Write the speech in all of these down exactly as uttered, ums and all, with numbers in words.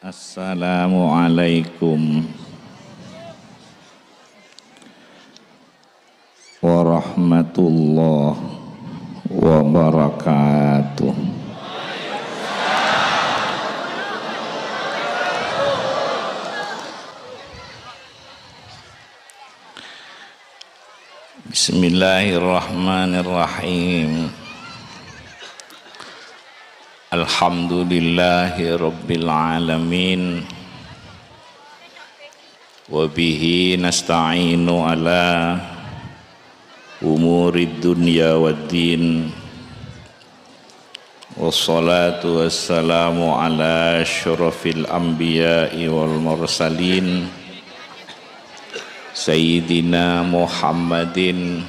Assalamualaikum warahmatullahi wabarakatuh. Bismillahirrahmanirrahim. Alhamdulillahi rabbil alamin. Wa bihi nasta'inu ala umurid dunya waddin. Wassalatu wassalamu ala asyrafil anbiya'i wal mursalin, Sayyidina Muhammadin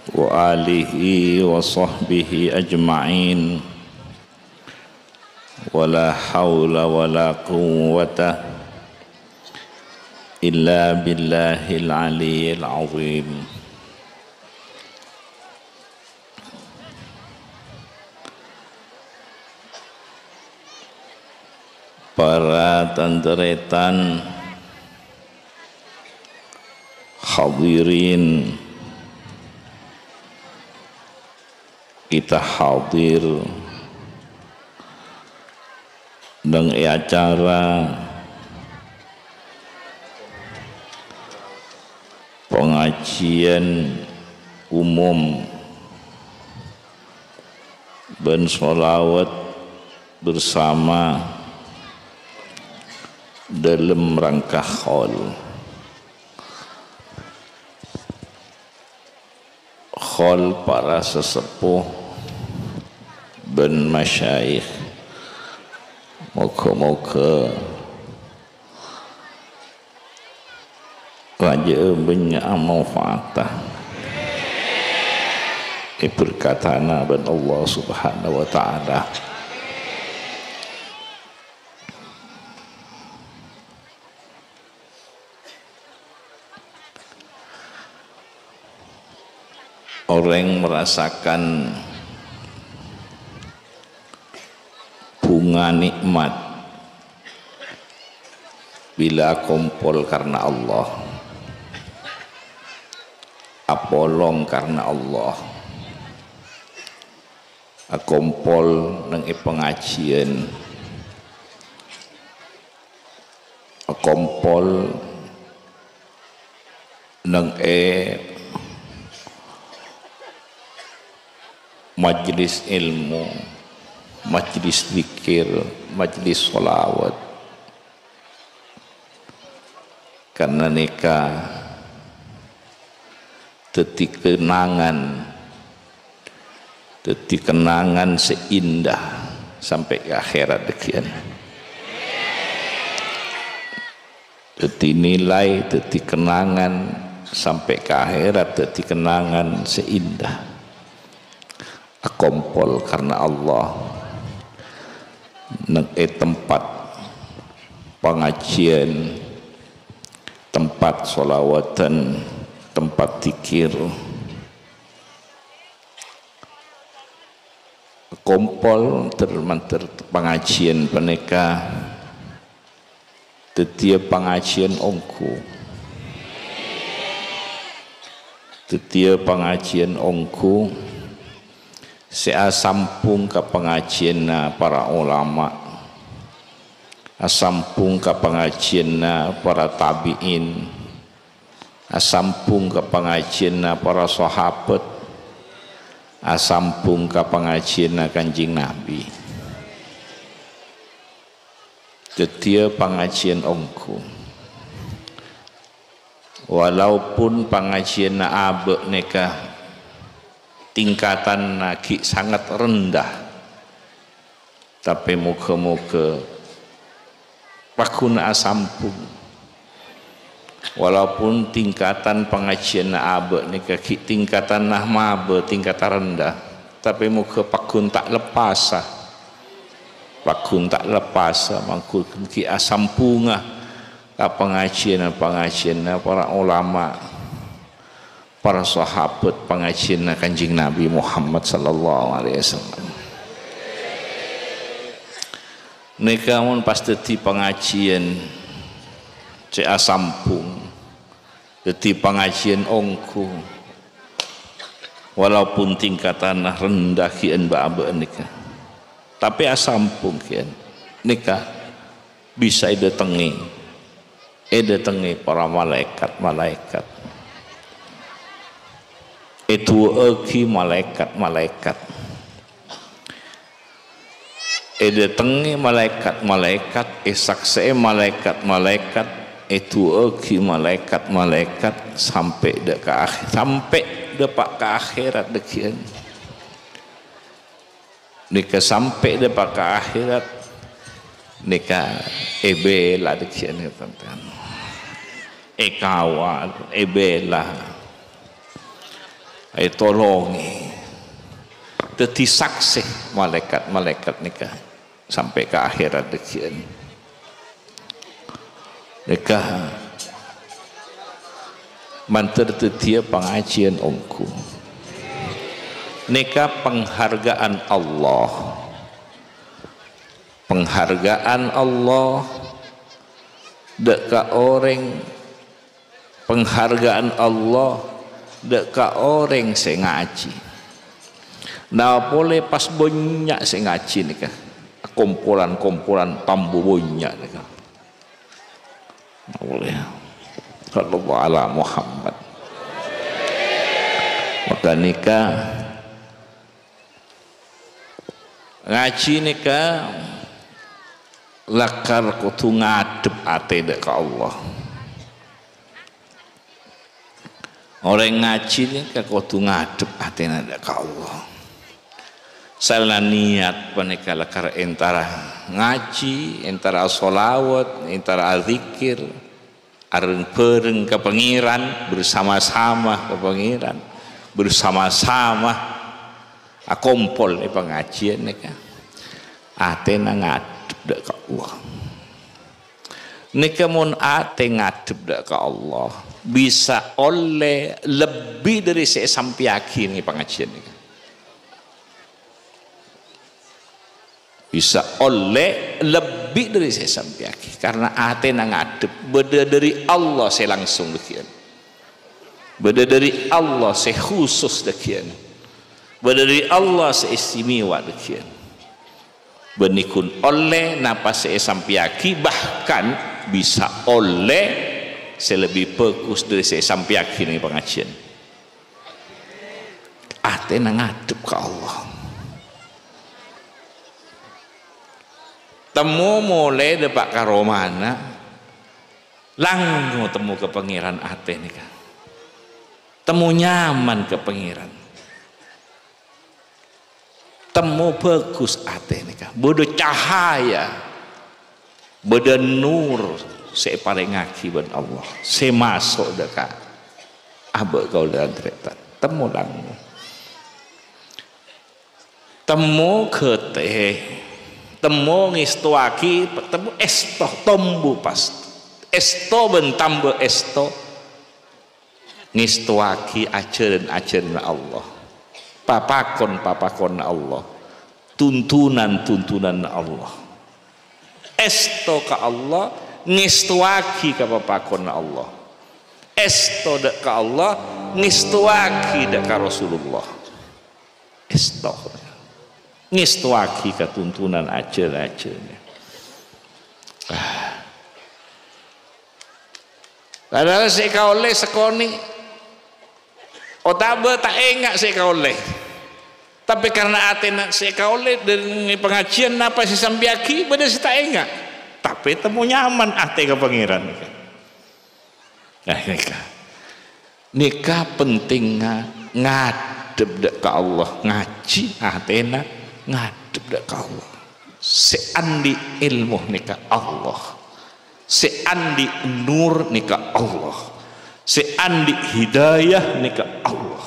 wa alihi wa sahbihi ajma'in. Wa la haula wa la quwwata illa billahil aliyyil azim. Para tan-tarètan hadirin, kita hadir neng è acara pangajiyân umum bân sholawat bersama dalam rangka haul. Haul para sesepuh bân masyayikh. Moghâ-moghâ rajâ'â bânnya'a manfaata èberkatana bân Allah Subhanahu wa Ta'ala. Orèng merasakan bunga nikmat bila akompol karna Allah, apolong karna Allah, akompol neng è pangajiyân, akompol neng è majlis ilmu, majlis dzikir, majlis sholawat. Karna nèka dhâddhi kenangan, dhâddhi kenangan sè indah sampè' ka akhèrat dhâggi'ân. Dhâddhi nilai, dhâddhi kenangan sampè' ka akhèrat, dhâddhi kenangan sè indah. Akompol karna Allah neng è tempat pangajiyân, tempat sholawatan, tempat dzikir. Akompol ter-, mandhâr pangajiyân panèka dhâddhiyâ pangajiyân ongghu. Dhâddhiyâ pangajiyân ongghu sè asambhung ka pangajiyânna para ulama, asambhung ka pangajiyânna para tabi'in, asambhung ka pangajiyânna para sahabat, asambhung ka pangajiyânna Kanjeng Nabi. Dhâddhiyâ pangajiyân ongghu. Walaupun pangajiyânna abâ' nèka tingkatanna ghi' sanget rendah, tapè moghâ-moghâ pagghun asambhung. Walaupun tingkatan pangajiyânna abâ' nèka ghi' tingkatanna maba, tingkatan rendah, tapè moghâ pagghun ta' leppasa. Pagghun ta' leppasa, mangghun ghi' asambhunga ka pangajiyânna-pangajiyânna para ulama, para sahabat, pangajiyânna Kanjeng Nabi Muhammad sallallahu alaihi wasallam. Nèka mon pas dhâddhi pangajiyân sè asambhung, dhâddhi pangajiyân ongghu, walaupun tingkatanna rendhâ ghi'ân bâ'-abâ'ân nèka, tapè asambhung ghi'ân nèka bisa èdâtengngè, èdâtengngè para malaèkat-malaèkat, èdu'aaghi malaèkat-malaèkat. Èdâtengngè malaèkat-malaèkat, èsaksè'è malaèkat-malaèkat, èdu'aaghi malaèkat-malaèkat, sampè' dâ' ka akhè-, sampè' dâpa' ka akhèrat dhâggi'ân. Nèka sampè' dâpa' ka akhèrat, nèka èbhilâ dhâggi'ân, tan-, tan. Èkawal, èbhilâ. Ètolongè. Dhâddhi saksè malaèkat-malaèkat nèka sampè' ka akhèrat dhâggi'ân. Nèka mandhâr dhâddhiyâ pangajiyân ongghu. Nèka penghargaan Allah. Penghargaan Allah dâ' ka orèng Penghargaan Allah dâ' ka orèng sè ngajhi. Napa polè pas bânnya' sè ngajhi nèka. Kompolan-kompolan tambâ bânnya' nèka. Napa polè. Sallallahu ala Muhammad. Maka nèka Ngajhi nèka lakar kodhu ngadhep atè dâ' ka Allah. Orèng ngajhi nèka kodhu ngadhep atèna dâ' ka Allah. Saellana niyat panèka lakar entara ngajhi, entara sholawat, entara adzikir, Areng-bareng ka Pangèran, bersama-sama ka Pangèran, bersama-sama akompol è pangajiyân nèka. Atèna ngadhep dâ' ka Allah. Nèka mon atè ngadhep dâ' ka Allah, bisa ollè lebbi dâri sè èsampèyaghi neng pangajiyân nèka. Bisa ollè lebbi dâri sè èsampèyaghi, karna atèna ngadhep. Bâdâ dâri Allah sè langsung dhâggi'ân. Bâdâ dâri Allah sè khusus dhâggi'ân. Bâdâ dâri Allah sè istimewa dhâggi'ân. Bânnè ghun ollè napa sè èsampèyaghi, bahkan bisa ollè sè lebbi bhâghus dâri sè èsampèyaghi neng pangajiyân. Atèna ngadhep ka Allah. Temmo molè dâpa' ka romana, langngo temmo ka Pangèran atè nèka. Temmo nyaman ka Pangèran. Temmo bhâghus atè nèka. Bâdâ cahaya. Bâdâ nur sè èparèngaghi bân Allah, sè maso' dâ' ka abâ' kaulâ tan-tarètan. Temmo langngo. Temmo ghâtè. Temmo ngèstowaghi, temmo èsto, tombu pas. Èsto bân tambâ èsto. Ngèstowaghi ajhârân-ajhârânna Allah, papakon-papakonna Allah, tuntunan-tuntunanna Allah. Èsto ka Allah, ngèstowaghi ka papakonna Allah. Èsto dâ' ka Allah, ngèstowaghi dâ' ka Rasulullah. Èsto. Ngèstowaghi ka tuntunan ajhâr-ajhârânna. Ah. Padahal sè èkaollè sakonè', otabâ ta' enga' sè èkaollè. Tapè karna atèna sè èkaollè dâri pangajiyân napa sè èsampèyaghi, bâdâ sè ta' enga'. Tapè temmo nyaman atè ka Pangèran. Nah, nèka. Nèka pentingnga ngadhep dâ' ka Allah, ngajhi atèna ngadhep dâ' ka Allah. Sè andi' èlmo nèka Allah. Sè andi' nur nèka Allah. Sè andi' hidayah nèka Allah.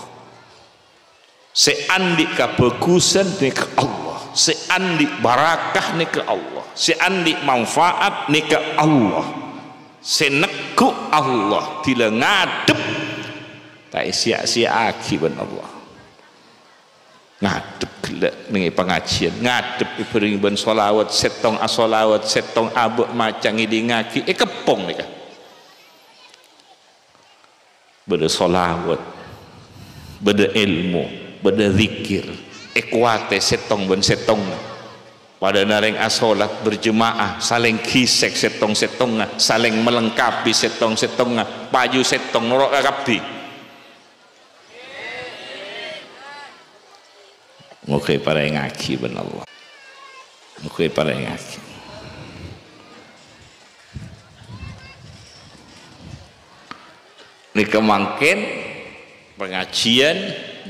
Sè andi' kabhâghusân nèka Allah. Sè andi' barakah nèka Allah. Sè andi' manfaat nèka Allah. Sè neggu' Allah, dhilâ ngadhep, ta' èsiya-siya'aghi bân Allah. Ngadhep ghellâ' neng è pangajiyân, ngadhep èbhârengngè bân shalawat, sèttong ashalawat, sèttong abâ' maca ngèdingngaghi, èkeppong nèka. Bâdâ shalawat, bâdâ èlmo, bâdâ dzikir, èkowatè sèttong bân sèttongnga. Padâna rèng asholat berjemaah, salèng ghissèk sèttong-sèttongnga, salèng malengkapi sèttong-sèttongnga, paju sèttong noro' kakabbhi. Moghâ èparèngngaghi bân Allah. Moghâ èparèngngaghi. Nèka mangkèn pangajiyân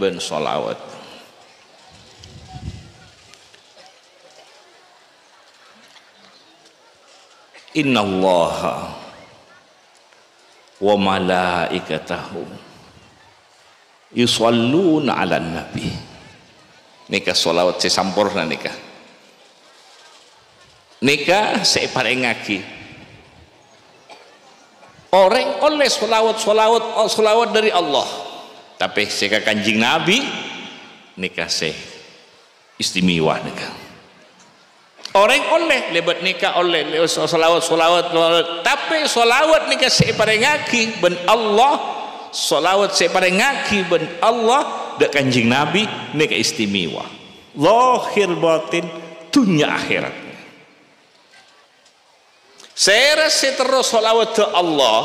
bân shalawat. Innallaha wa malaikatahu yusholluna 'alan nabi. Nèka shalawat sè samporna nèka. Nèka sè èparèngngaghi. Orèng ollè shalawat-shalawat, shalawat dâri Allah. Tapè sè ka Kanjeng Nabi, nèka sè istimewa nèka. Orèng ollè lèbât nèka, ollè lè-, shalawat-shalawat, tapè shalawat nèka sè èparèngngaghi bân Allah, shalawat sè èparèngngaghi bân Allah dâ' Kanjeng Nabi nèka istimewa. Zahir batin, dhunnya akhèrat. Sèra sè terro shalawatta Allah,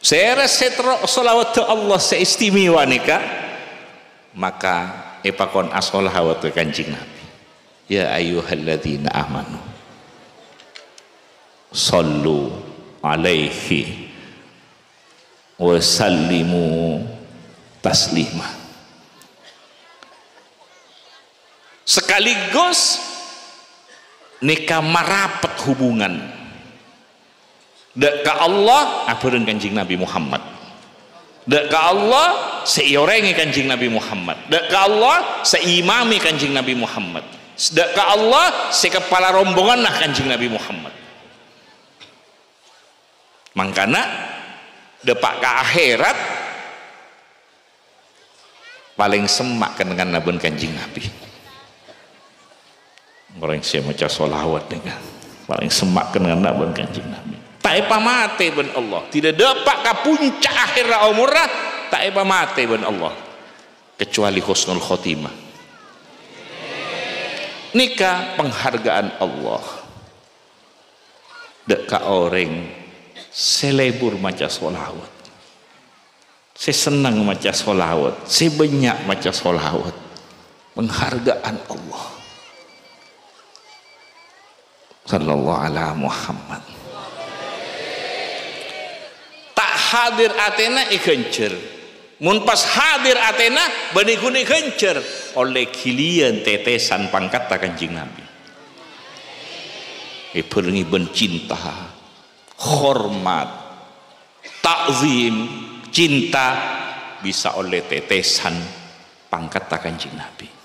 sèra sè terro shalawatta Allah sè istimewa nèka, maka èpakon ashalawat ka Kanjeng Nabi. "Ya ayyuhalladzina amanu, shallu alaihi wa sallimu taslima." Sekaligus nèka marapet hubungan dâ' ka Allah abhâreng Kanjeng Nabi Muhammad. Dâ' ka Allah sè èorèngè Kanjeng Nabi Muhammad. Dâ' ka Allah sè imami Kanjeng Nabi Muhammad. Dâ' ka Allah sè kepala rombonganna Kanjeng Nabi Muhammad. Mangkana, dâpa' ka akhèrat, palèng semma' kennengnganna bân Kanjeng Nabi. Orèng sè maca shalawat nèka, palèng semma' kennengnganna bân Kanjeng Nabi. Ta' èpamatè bân Allah. Tidak dâpa' ka puncak akhèrra omorra, ta' èpamatè bân Allah. Kecuali husnul khotimah. Nèka penghargaan Allah. Dâ' ka orèng sè lebur maca shalawat, sè senneng maca shalawat, sè bânnya' maca shalawat. Penghargaan Allah. Sallallahu ala Muhammad. Ta' hadir atèna èghânjhâr. Mon pas hadir atèna, bânnè ghun èghânjhâr. Ollè ghiliyân tètèsan pangkatta Kanjeng Nabi. Èbhârengngè bân cinta, hormat, ta'zim, cinta, bisa ollè tètèsan pangkatta Kanjeng Nabi.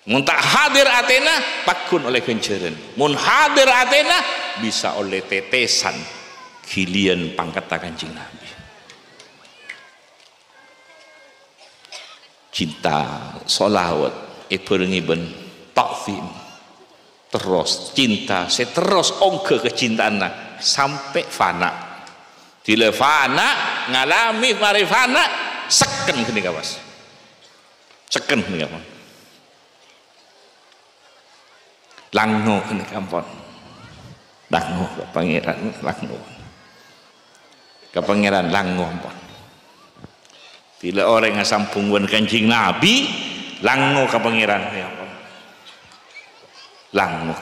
Mon ta' hadir atèna, pagghun ollè ghânjhârân. Mon hadir atèna, bisa ollè tètèsan ghiliyân pangkatta Kanjeng Nabi. Cinta, shalawat, èbhârengngè bân ta'zim. Terros cinta, sè terros ongghâ kacintaanna sampè' fana. Bilâ fana, ngalamè marè fana, sekken ghânèka, Mas. Sekken ghânèka, Mas. Lango ghânèka ampon. Lango ka Pangèran, lango. Ka Pangèran lango ampon. Bilâ orèng asambung bân Kanjeng Nabi, lango ka Pangèran, ya ampon. Lango.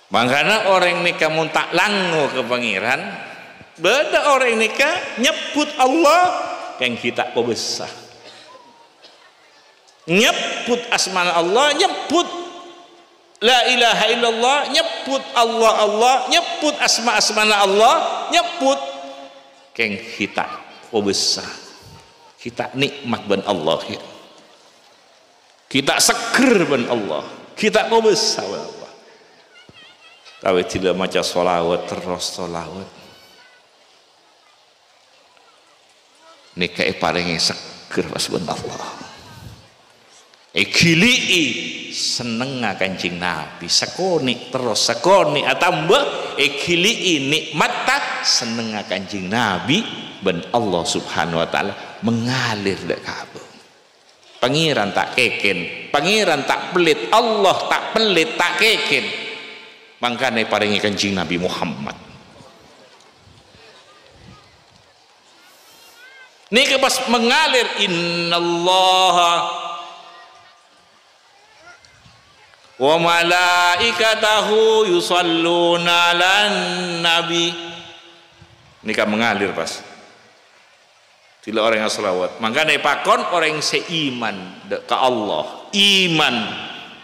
Mangkana orèng nèka mon ta' lango ka Pangèran, bâdâ orèng nèka nyebbhut Allah, kèng ghi' ta' kobâsa. Nyebbhut asmana Allah, nyebbhut la ilaha illallah, nyebbhut Allah, Allah, nyebbhut asma-asmana Allah, nyebbhut. Kèng ghi' ta' kobâsa. Ghi' ta' nè'mat bân Allah, ya. Ghi' ta' seggher bân Allah. Ghi' ta' kobâsa bân Allah. Tapè bilâ maca shalawat, terros shalawat. Nèka èparèngè seggher pas bân Allah. Èghili'i sennengnga Kanjeng Nabi, sakonè' terros, sakonè' atamba, èghili'i nè'matta sennengnga Kanjeng Nabi bân Allah Subhanahu wa Ta'ala mengalir dâ' ka abâ'. Pangèran ta' kèkèn, Pangèran ta' pellit, Allah ta' pellit, ta' kèkèn. Mangkana èparèngè Kanjeng Nabi Muhammad. Nèka pas mengalir, "Innallaha wa malaikatahu yusalluna 'alan nabi." Nèka mengalir pas. Dhila orèng asolawat. Mangkana èpakon orèng sè iman dâ' ka Allah, iman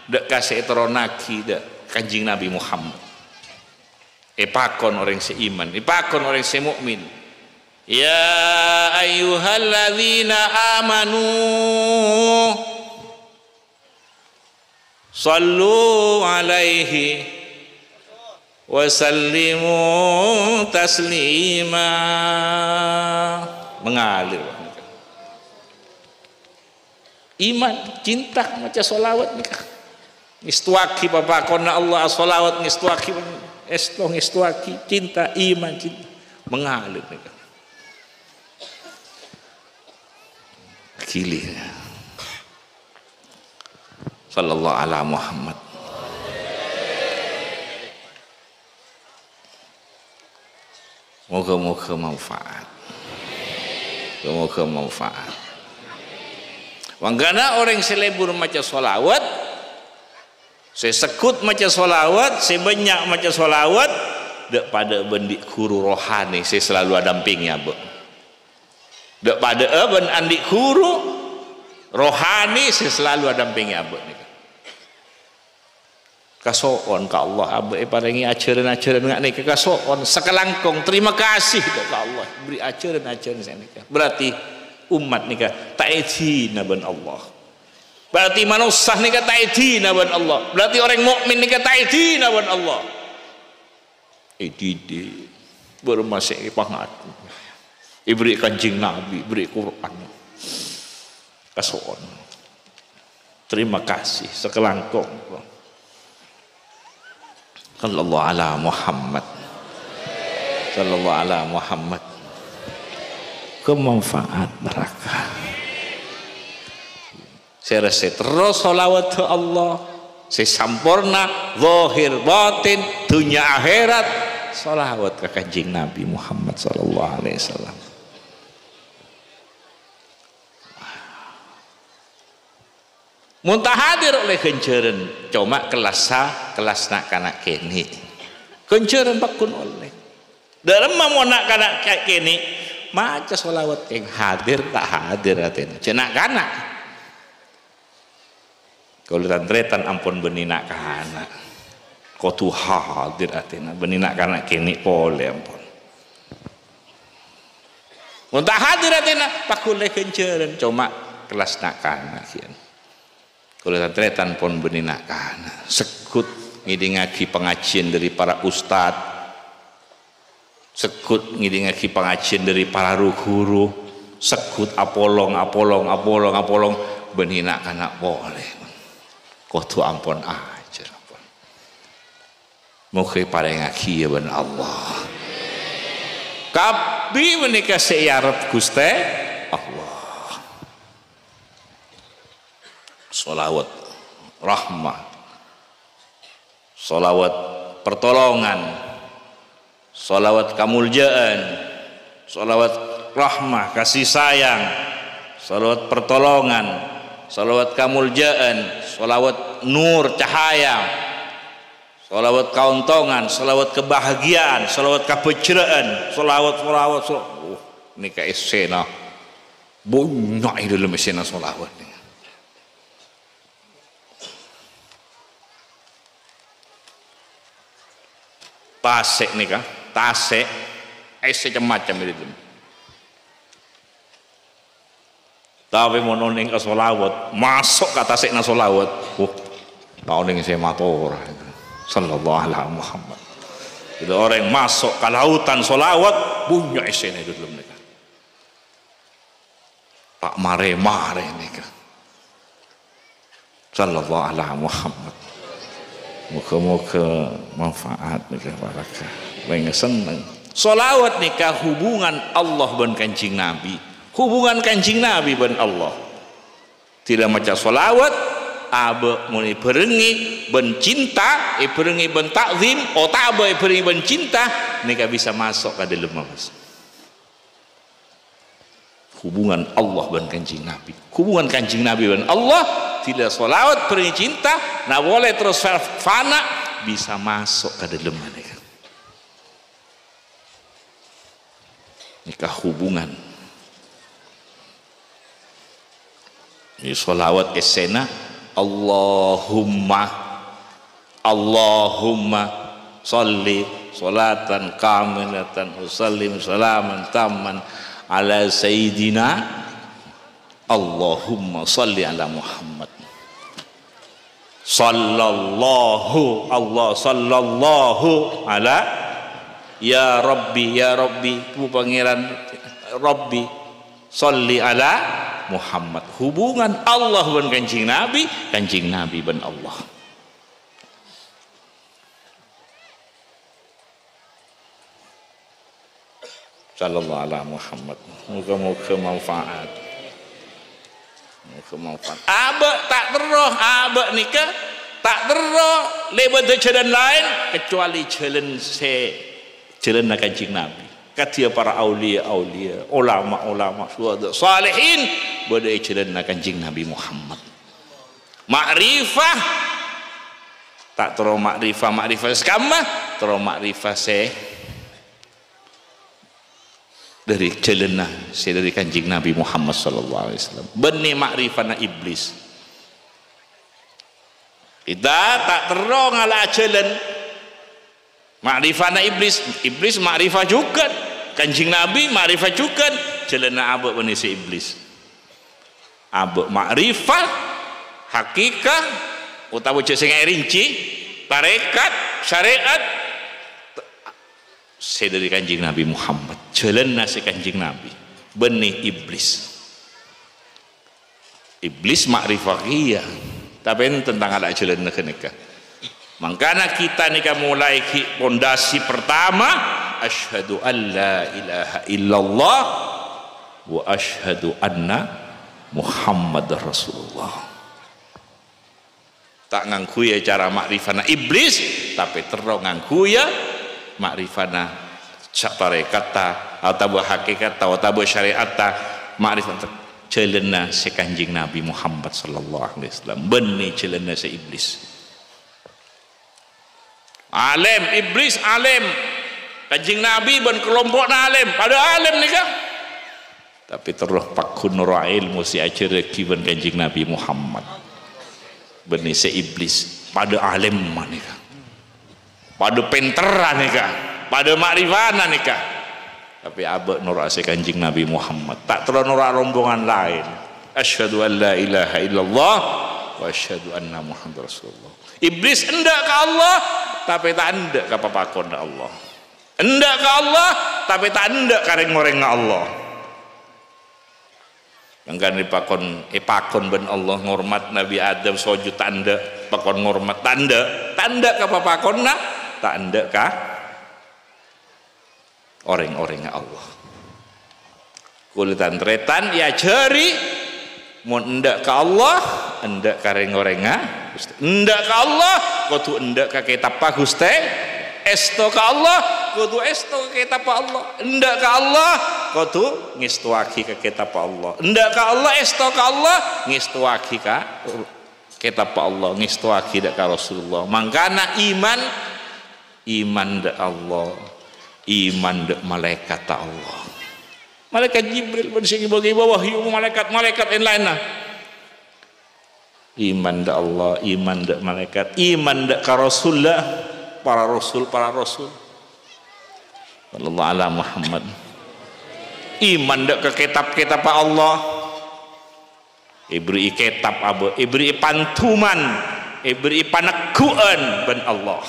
dâ' ka sè ètoronnaghi dâ' Kanjeng Nabi Muhammad. Èpakon orèng sè iman, èpakon orèng sè mukmin. "Ya ayyuhalladzina amanu, shallu 'alaihi wa sallimu taslima." Mengalir. Iman, cinta maca sholawat nèka. Ngèstowaghi papakonna Allah, sholawat ngèstowaghi, èsto ngèstowaghi, cinta, iman, cinta. Mengalir nèka. Gili. Sallallahu ala Muhammad. Moga-moga manfaat. Moga-moga manfaat. Mangkana orèng sè lebur maca sholawat, sè segghut maca sholawat, sè bânnya' maca sholawat, dâ' padâ bân andi' ghuru rohani sè salalu adampèngè abâ'. Dâ' padâ'â bân andi' ghuru rohani sè salalu adampèngè abâ' nèka. Kaso'on ka Allah, abâ' èparèngè ajhârân-ajhârân nga' nèka, kaso'on, sakalangkong, terima kasih dâ' ka Allah, bèrri' ajhârân-ajhârân sè nèka. Berarti ommat nèka ta' èdina bân Allah. Berarti manossa nèka ta' èdina bân Allah. Berarti orèng mukmin nèka ta' èdina bân Allah. Èdidik, bârâmma sè èpangadu. Èbèrri' Kanjeng Nabi, èbèrri' Qur'an. Kaso'on. Terima kasih sakalangkong. Sallallahu ala Muhammad. Sallallahu ala Muhammad. Kemanfaat, barakah. Sè resep terros sholawat ka Allah, sè samporna, zahir batin, dhunnya akhèrat, sholawat ka Kanjeng Nabi Muhammad sallallahu alaihi wasallam. Mon ta' hadir ollè ghânjhârân, coma kellas sa-, kellas na'-kana' kènè'. Ghânjhârân pagghun ollè. Dâlem mon na'-kana' kè-, kènè', maca sholawat kèng hadir ta' hadir atèna. Jhâ' na'-kana'. Kaulâ tan-tarètan ampon bânnè na'-kana'. Kodhu hadir atèna, bânnè na'-kana' kènè' polè ampon. Mon ta' hadir atèna, pagghun ollè ghânjhârân, coma kellas na'-kana' kèyan. Kaulâ tan-tarètan pon bânnè na'-kana'. Segghut ngèdingngaghi pangajiyân dâri para ustad. Segghut ngèdingngaghi pangajiyân dâri para ru-ghuru. Segghut apolong, apolong, apolong, apolong. Bânnè na'-kana' polè. Kodhu ampon ajhâr, ampon. Moghâ èparèngaghi, ya, bân Allah. Kabbhi panèka sè èarep Ghustè Allah. Sholawat rahmah, sholawat pertolongan, sholawat kamoljâ'ân, sholawat rahmah, kasih sayang, sholawat pertolongan, sholawat kamoljâ'ân, sholawat nur, cahaya, sholawat kaontongan, sholawat kebahagiaan, sholawat kabhâjhrâ'ân, sholawat, sholawat, sho-, oh, nèka èssèna. Bânnya' è dâlem èssèna sholawat nèka. Tasè' nèka, tasè', èssè cem-macem è dâlem. Tapè mon onèng ka sholawat, maso' ka tasè'na sholawat, wuh, ta' onèng sè matora. Sallallahu ala Muhammad. Bilâ orèng maso' ka lautan sholawat, bânnya' èssèna è dâlem nèka. Ta' marè-marè nèka. Sallallahu ala Muhammad. Moga-moga manfaat nèka, barakah. Rèng senneng. Shalawat nèka hubungan Allah bân Kanjeng Nabi. Hubungan Kanjeng Nabi bân Allah. Dhila maca shalawat, abâ' mon èbhârengngè bân cinta, èbhârengngè bân ta'zim, otabâ èbhârengngè bân cinta, nèka bisa maso' ka dâlemma, Mas. Hubungan Allah bân Kanjeng Nabi. Hubungan Kanjeng Nabi bân Allah, dhila shalawat bhârengngè cinta, na polè terros fa-, fana, bisa maso' ka dâlemma nèka. Nèka hubungan. Ini shalawat essèna, Allahumma, Allahumma shalli shalatan kamilatan wa sallim salaman tamman ala sayyidina. Allahumma shalli ala Muhammad. Sallallahu, Allah, sallallahu ala, ya Rabbi, ya Rabbi, Bu Pangèran, Rabbi, shalli ala Muhammad. Hubungan Allah bân Kanjeng Nabi, Kanjeng Nabi bân Allah. Sallallahu ala Muhammad. Moga-moga manfaat. Moga manfaat. Abâ' ta' terro, abâ' nèka ta' terro lèbâdhâ jhâlân laèn kecuali jhâlân sè, jhâlânna Kanjeng Nabi. Kadhiyâ para auliya-auliya, ulama-ulama, syuhada, shalihin, bâdâ è jhâlânna Kanjeng Nabi Muhammad. Ma'rifah, ta' terro ma'rifah, ma'rifah sè kamma, terro ma'rifah sè dâri jhâlânna sè dâri Kanjeng Nabi Muhammad sallallahu alaihi wasallam. Bânnè ma'rifana Iblis. Kita ta' terro ngala'a jhâlân. Ma'rifana Iblis, Iblis ma'rifah jhughân. Kanjeng Nabi ma'rifah jhughân. Jhâlânna abâ' bânnè sè Iblis. Abâ' ma'rifah, hakikat, otabâ jhâ' sè ngèrèng, tarèkat, syarè'at, sè dâri Kanjeng Nabi Muhammad, jhâlânna sè Kanjeng Nabi, bânnè Iblis. Iblis ma'rifah kèya, tapè enten tang ngala'a jhâlânna ghânèka. Mangkana kita nèka molaè ghi' pondasi pertama, asyhadu an la ilaha illallah wa asyhadu anna Muhammadar Rasulullah. Ta' ngangghuy cara ma'rifana Iblis, tapè terro ngangghuy ma'rifana sa-, tarèkatta, otabâ hakikatta, otabâ syarè'atta, ma'rifat jhâlânna sè Kanjeng Nabi Muhammad sallallahu alaihi wasallam, bânnè jhâlânna sè Iblis. Alèm, Iblis alèm. Kanjeng Nabi bân kalompo'na alèm, padâ alèm nèka. Tapè terro pagghun noro'a èlmo sè èajhârraghi bân Kanjeng Nabi Muhammad. Bânnè sè Iblis, padâ alèmma nèka. Padâ pènterra nèka, padâ ma'rifana nèka. Tapè abâ' noro'a sè Kanjeng Nabi Muhammad. Ta' terro noro'a rombongan laèn. Asyhadu an la ilaha illallah wa asyhadu anna Muhammadar Rasulullah. Iblis endâ' ka Allah, tapè ta' endâ' ka papakonna Allah. Endâ' ka Allah, tapè ta' endâ' ka rèng-orèngnga Allah. Mangkana èpakon, èpakon bân Allah ngormat Nabi Adam, sojud ta' endâ', pakon ngormat ta' endâ', ta' endâ' ka papakonna, ta' endâ' ka orèng-orèngnga Allah. Kaulâ tan-tarètan èajhâri, mon endâ' ka Allah, endâ' ka rèng-orèngnga Ghustè. Endâ' ka Allah, kodhu endâ' ka kètabbhâ Ghustè. Èsto ka Allah, kodhu èsto ka kètabbhâ Allah. Endâ' ka Allah, kodhu ngèstowaghi ka kètabbhâ Allah. Endâ' ka Allah, èsto ka Allah, ngèstowaghi ka kètabbhâ Allah, ngèstowaghi dâ' ka Rasulullah. Mangkana iman, iman dâ' Allah, iman dâ' malaèkatta Allah. Malaèkat Jibril bân sè ngibâ-ngibâ wahyu, malaèkat-malaèkat laèn-laènna. Iman dâ' Allah, iman dâ' malaèkat, iman dâ' ka Rasulullah, para rasul, para rasul. Sallallahu ala Muhammad. Iman dâ' ka kètab-kètabbhâ Allah. Èberri'i kètab abâ', èberri'i panduman, èberri'i panegghu'ân bân Allah.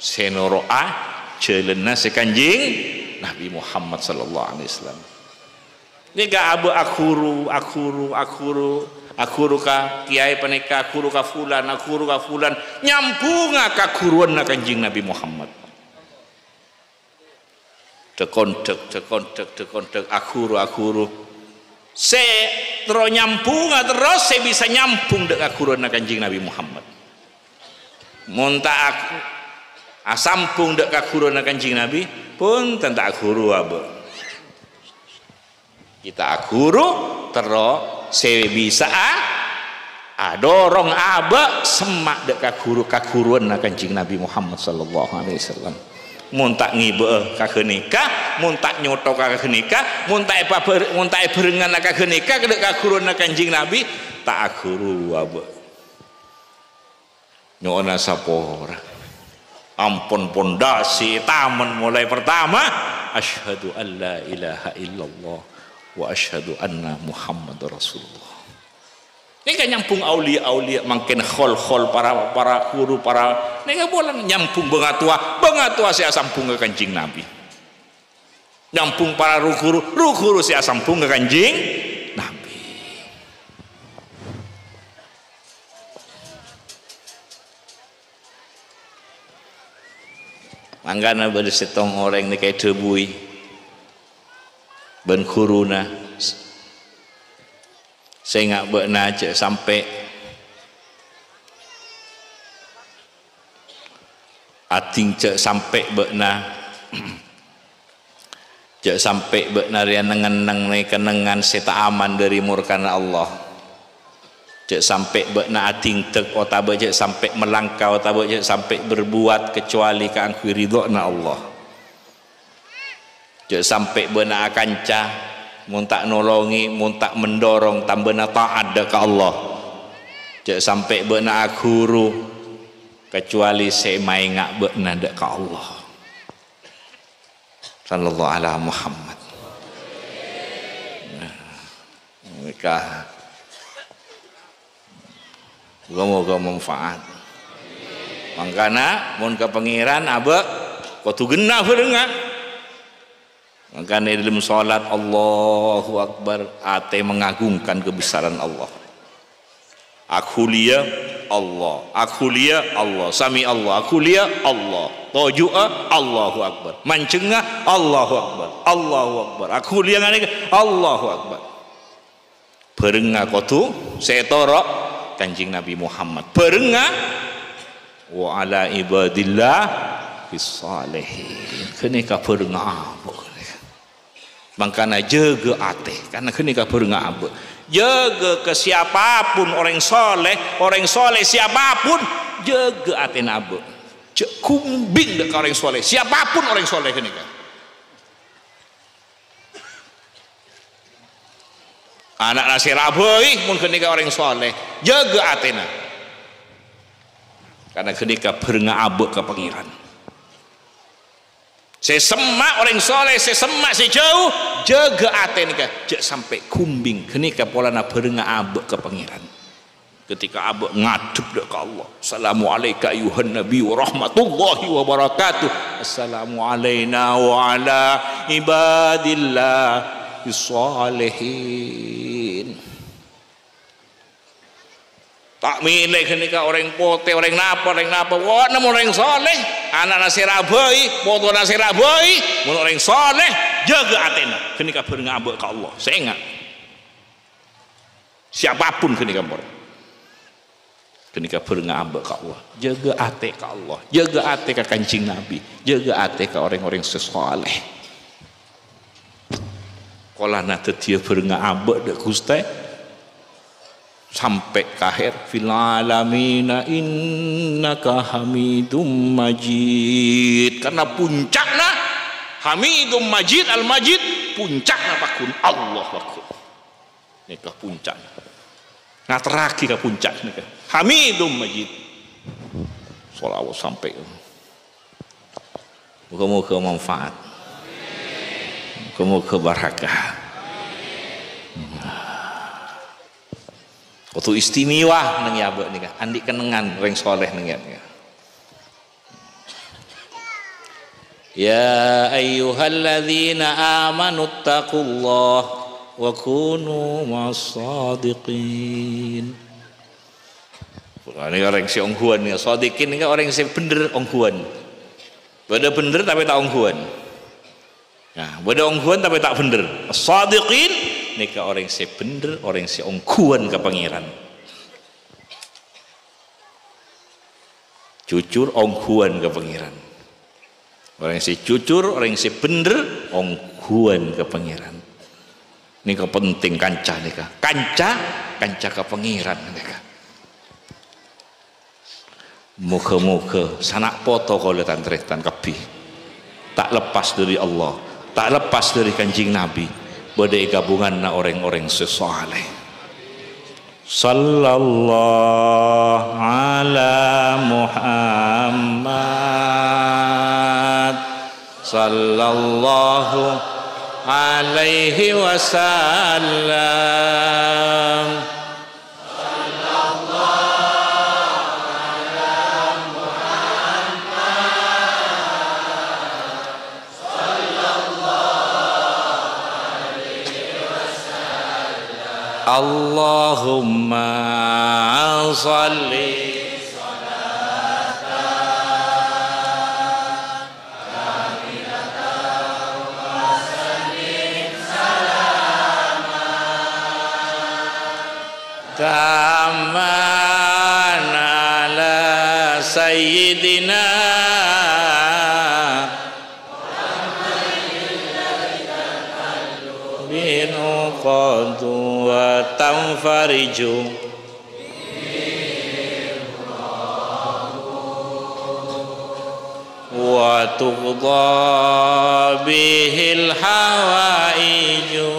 Sè noro'a jhâlânna sè Kanjeng Nabi Muhammad sallallahu alaihi wasallam. Nèka abâ' aghuru, aghuru, aghuru, aghuru ka kèyaè panèka, aghuru ka fulan, aghuru ka fulan, nyambhungnga ka ghuruwanna Kanjeng Nabi Muhammad. Dhâk-ondhâk, dhâk-ondhâk, dhâk-ondhâk, aghuru, aghuru. Sè terro nyambhungnga terros, sè bisa nyambhung dâ' ka ghuruwanna Kanjeng Nabi Muhammad. Mon ta' ag-, asambhung dâ' ka ghuruwanna Kanjeng Nabi, bhunten ta' aghuru abâ'. Kita aghuru terro sè bisa'a adhârâng abâ' semma' dâ' ka ghuru-, ka ghuruwanna Kanjeng Nabi Muhammad sallallahu alaihi wasallam. Mon ta' ngibâ'â ka ghânèka, mon ta' nyotoka ka ghânèka, mon ta' èpabhâr-, mon ta' èbhârengngana ka ghânèka, dâ' ka ghuruwanna Kanjeng Nabi, ta' aghuru abâ'. Nyo'ona sapora. Ampon pondhasi taman molaè partama, "Asyhadu an la ilaha illallah wa asyhadu anna Muhammadar Rasulullah." Nèka nyambhung auliya-auliya, mangkèn khol-khol para, para ghuru, para, nèka polana nyambhung bângatowa, bângatowa sè asambhung ka Kanjeng Nabi. Nyambhung para ru-ghuru, ru-ghuru sè asambhung ka Kanjeng Nabi. Mangkana bâdâ sèttong orèng nèka èdhâbuwi bân ghuruna, "Sènga' bâ'na jhâ' sampè' adhing, jhâ' sampè' bâ'na, jhâ' sampè' bâ'na rèya neng-enneng nè-, kennengngan sè ta' aman dâri morkana Allah. Jhâ' sampè' bâ'na adhingdhâk otabâ jhâ' sampè' malangka otabâ jhâ' sampè' berbuat kecuali kaangghuy ridhâna Allah." Jhâ' sampè' bâ'na akanca, mon ta' nolongè, mon ta' mendorong tambâna ta'at dâ' ka Allah. Jhâ' sampè' bâ'na aghuru, kecuali sè maènga' bâ'na dâ' ka Allah. Sallallahu ala Muhammad. Nah, nèka. Moga-moga manfaat. Mangkana, mon ka Pangèran, abâ' kodhu ghenna bhârengnga. Mangkana, è dâlem sholat, Allahu Akbar, atè mengagungkan kebesaran Allah. Aghuliyâ Allah, aghuliyâ Allah, sami Allah, aghuliyâ Allah, toju'â Allahu Akbar, mancengnga Allahu Akbar, Allahu Akbar, aghuliyâ nganèka Allahu Akbar. Bhârengnga kodhu sè ètoro' Kanjeng Nabi Muhammad. Bhârengnga, "Wa ala ibadillah bis-shalihin." Ghânèka bhârengnga abâ'. Mangkana jâgâ atè, karna ghânèka bhârengnga abâ'. Jâgâ ka siapapun orèng sholeh, orèng sholeh siapapun, jâgâ atèna abâ'. Jhâ' ghumbhing dâ' ka orèng sholeh, siapapun orèng sholeh ghânèka. Ana'na sè rabâi, mon ghânèka orèng sholeh, jâgâ atèna. Karna ghânèka bhârengnga abâ' ka Pangèran. Sè semma' orèng sholeh, sè semma' sè jhâu, jâgâ atè nèka, jhâ' sampè' ghumbhing. Ghânèka polana bhârengnga abâ' ka Pangèran. Ketika abâ' ngadhep dâ' ka Allah, "Assalamu alaika ayyuhan nabi wa rahmatullahi wa barakatuh. Assalamu alaina wa ala ibadillah bis-shalihin." Ta' mèlè ghânèka orèng potè, orèng napa, orèng napa. Pokokna mon orèng sholeh, ana'na sè rabâi, potona sè rabâi, mon orèng sholeh, jâgâ atèna. Ghânèka bhârengnga abâ' ka Allah. Sènga'. Siapapun ghânèka, mon. Ghânèka bhârengnga abâ' ka Allah. Jâgâ atè ka Allah. Jâgâ atè ka Kanjeng Nabi. Jâgâ atè ka orèng-orèng sè sholeh. Polana dhâddhiyâ bhârengnga abâ' dâ' Ghustè. Sampè' ka akhèr, "Fil alamina innaka hamidum majid." Karna puncakna Hamidum Majid, Al-Majid, puncakna paggun Allah paggun. Nèka puncak. Ngaterraghi ka puncak nèka. Hamidum Majid. Sholawat sampè'. Moga-moga manfaat. Moga-moga barakah. Kodhu istimewa neng è abâ' nèka. Andi' kennengngan rèng sholeh neng è abâ' nèka. Ya ayyuhalladzina amanu taqullah. wa kunu ma'as shadiqin. Nah, nèka orèng sè ongghuwân, ya. Shadiqin nèka orèng sè bhendher ongghuwân. Bâdâ bhendher tapè ta' ongghuwân. Nah, bâdâ ongghuwân tapè ta' bhendher. Shadiqin nèka orèng sè bhendher, orèng sè ongghuwân ka Pangèran. Jujur, ongghuwân ka Pangèran. Orèng sè jujur, orèng sè bhendher, ongghuwân ka Pangèran. Nèka penting kanca nèka. Kanca, kanca ka Pangèran nèka. Moghâ-moghâ sana' poto kaulâ tan-tarètan kabbhi ta' lepas dhâri Allah, ta' lepas dhâri Kanjeng Nabi, bâdâ è ghâbunganna orèng-orèng sè saleh. Sallallahu ala Muhammad. Sallallahu alaihi wasallam. Allahumma shalli tamman ala sayyidina bin qadu wa tanfariju wa tuqda bihil hawaiju.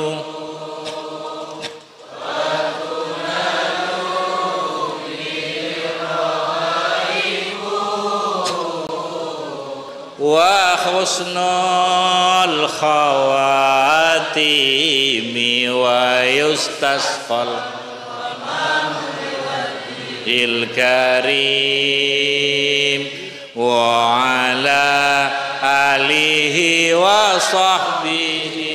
Wa husnul khawatimi wa yustasqal il karim wa ala alihi wa sahbihi.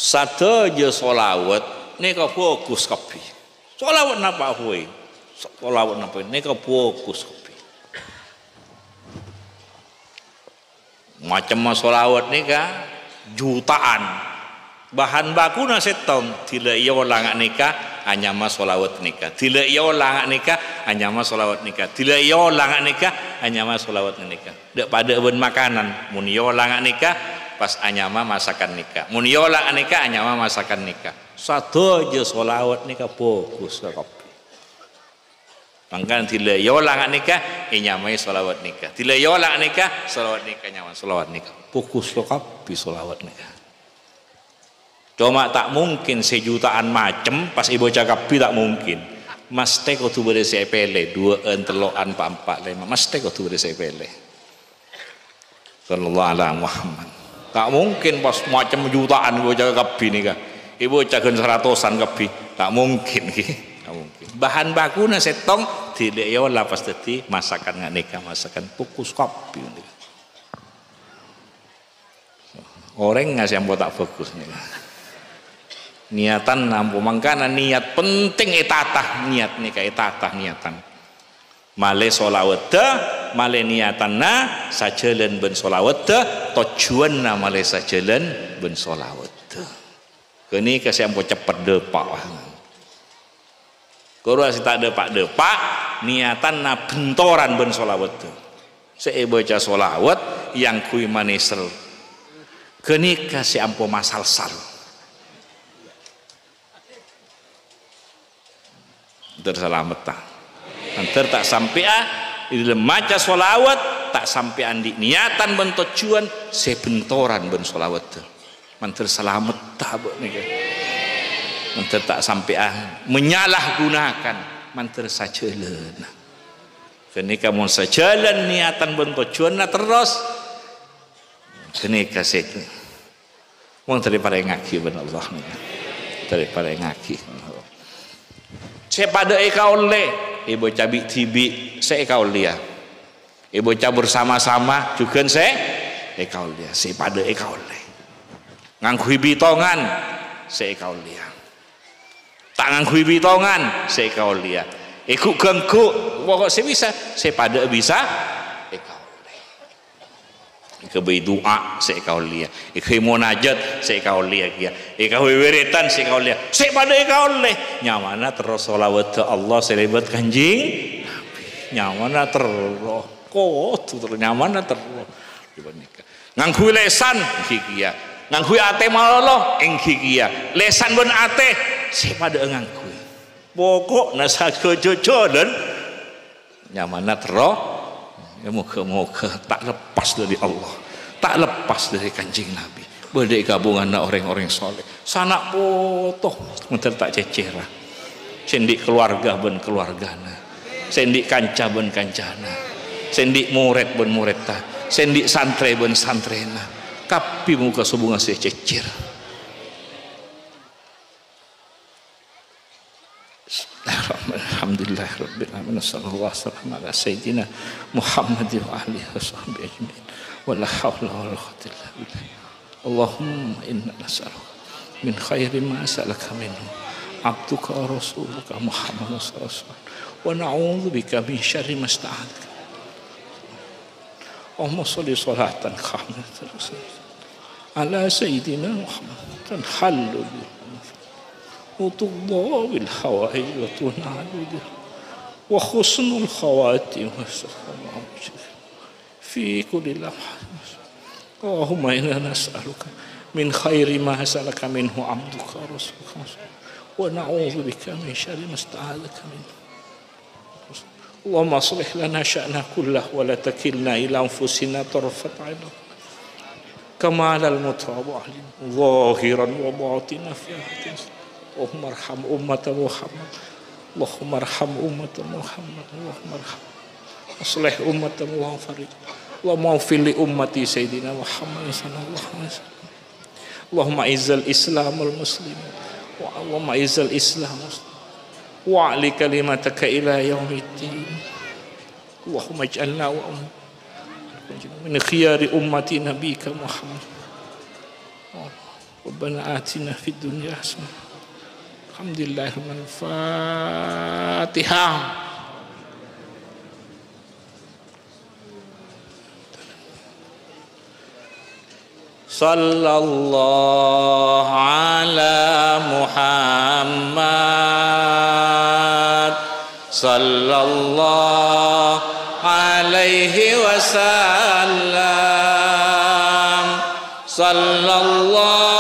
Sadhâjâ sholawat nèka bhâghus kabbhi. Sholawat napa bhâi? Sholawat napa nèka bhâghus kabbhi. Macemma sholawat nèka juta'an. Bahan bakuna sèttong, dila èola nga' nèka, anyama sholawat nèka. Dila èola nga' nèka, anyama sholawat nèka. Dila èola nga' nèka, anyama sholawat nèka. Dâ' padâ bân makanan, mon èola nga' nèka, pas anyama masakan nèka. Mon èola nga' nèka, anyama masakan nèka. Sadhâjâ sholawat nèka bhâghus kabbhi. Mangkana dila èola nga' nèka, ènyamaè sholawat nèka. Dila èola nga' nèka, sholawat nèka nyama sholawat nèka. Bhâghus kabbhi sholawat nèka. Coma ta' mungkin sè juta'an macem pas èbâca kabbhi, ta' mungkin. Masthè kodhu bâdâ sè èpèlè, duwâ'ân, tello'an, pa'-, empa', lèma'. Masthè kodhu bâdâ sè èpèlè. Sallallahu ala Muhammad. Ta' mungkin pas macem juta'an èbâca kabbhi nèka. Èbâca ghân saratosan kabbhi. Ta' mungkin, ghi. Ta' mungkin. Bahan bakuna sèttong, dila èola pas dhâddhi masakan nga' nèka, masakan bhâghus kabbhi nèka. Orèng ngasè ampo ta' bhâghus nèka. Niatan ampo, mangkana niat penting ètata, niat nèka ètata niatan. Malè sholawatta, malè niyatanna sajhâlân bân sholawatta, tojjhuwânna malè sajhâlân bân sholawatta. Ghânèka sè ampo ceppet dâpa'. Kor sè ta' dâpa'-dâpa', niyatanna bhentoran bân sholawatta. Sè èbâca sholawat, èangghuy manesel. Ghânèka sè ampo masalsal. Mandhâr salametta. Mandhâr ta' sampè'a è dâlem maca sholawat, ta' sampè'a andi' niyatan bân tojjhuwân sè bhentoran bân sholawatta. Mandhâr salametta bâ' nèka. Mandhâr ta' sampè'a menyalahgunakan, mandhâr sajhâlânna. Ghânèka mon sajhâlân niyatan bân tojjhuwânna terros, ghânèka sè Mon tadâ' èparèngaghi bân Allah. Tadâ' èparèngaghi. Sè padâ èkaollè, èbâca bi'-dhibi' sè èkaollèya. Èbâca bersama-sama jhughân sè èkaollèya, sè padâ èkaollè. Ngangghuy bitongan sè èkaollèya. Ta' ngangghuy bitongan sè èkaollèya. Èghu'-ghângghu', pokok sè bisa, sè padâ bisa èkaollè. Èkaghâbây du'a sè èkaollèya. Èkaghâbây monajat sè èkaollèya kèya. Èkaghâbây wiridan sè èkaollèya. Sè padâ èkaollè. Nyamana terro sholawatta Allah sè lèbât Kanjeng Nabi. Nyamana terro. Kodhu terro nyamana terro. Ghâpanèka. Ngangghuy lèsan, èngghi kèya. Ngangghuy atè malolo, èngghi kèya. Lèsan bân atè, sè padâ'â ngangghuy. Poko'na sajhâjâlân nyamana terro. Ya, moghâ-moghâ ta' lepas dâri Allah. Ta' lepas dâri Kanjeng Nabi. Bâdâ è kabunganna orèng-orèng soleh. Sana' poto, mènter ta' cècèra. Sè andi' kalowarga bân kalowargana. Sè andi' kanca bân kancana. Sè andi' morèd bân morèdda. Sè andi' santrè bân santrèna. Kabbhi moghâ sobungnga sè cècèr. Bismillahirrahmanirrahim. Alhamdulillahirabbil alamin. Wassallallahu wasallam ala sayyidina Muhammadin wa alihi wa sahbihi ajma'in. Wa la haula wa la quwwata illa billah. Allahumma inna nas'aluka min khairi ma sa'alaka minhu abduka wa rasuluka Muhammadun sallallahu alaihi wasallam. Wa na'udzubika min syarri ma sta'adzaka. Allahumma shalli shalatan kamilatan ala sayyidina Muhammad tanhallu biha uqdal hawaij wa tunalu biha wa husnul khawatim wa fi kulli lamhah. Allahumma inna nas'aluka min khairi ma sa'alaka minhu abduka wa rasuluka wa na'udzubika min syarri ma sta'adzaka minhu. Allahumma aslih lana sya'nana kullahu wa la takilna ila anfusina tarfata ain. Kama alal mutawwaliin zahiran wa batinan fi hayatina. Allahumma arham ummata Muhammad. Allahumma arham ummata Muhammad. Allahumma arham. Aslih ummata Muhammad. Allahumma ighfir li ummati Sayyidina Muhammad sallallahu alaihi wasallam. Allahumma izzal Islam wal muslimin. Wa Allahumma izzal Islam wal muslimin. Wa a'li kalimataka ila yaumiddin. Allahumma ij'alna wa min khiyari ummati nabiyyika Muhammad. Rabbana atina fid dunya hasanah. Alhamdulillah. Al-Fatihah. Sallallahu ala Muhammad. Sallallahu alaihi wasallam. Sallallahu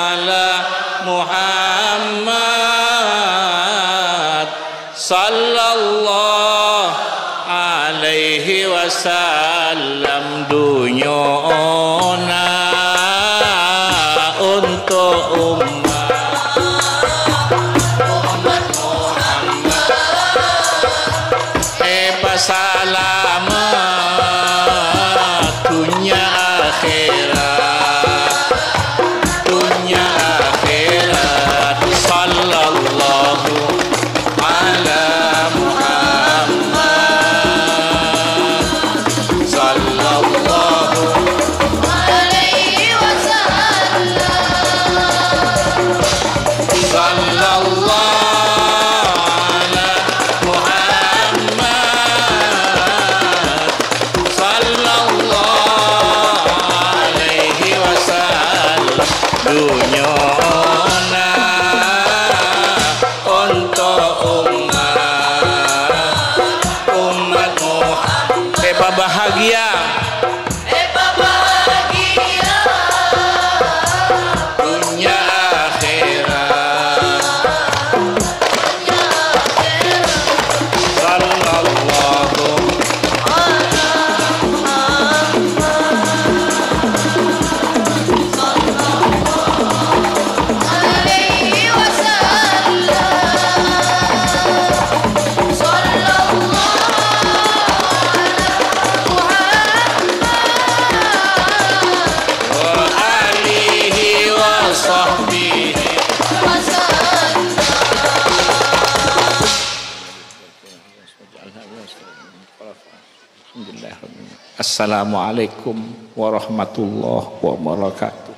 ala Muhammad. Sallallahu alaihi wasallam. Dunyana untuk umat Muhammad. Èpasalamet dunya akhèrat, dunya akhèrat. Sallallahu ala Muhammad. Sallallahu Assalamualaikum warahmatullahi wabarakatuh.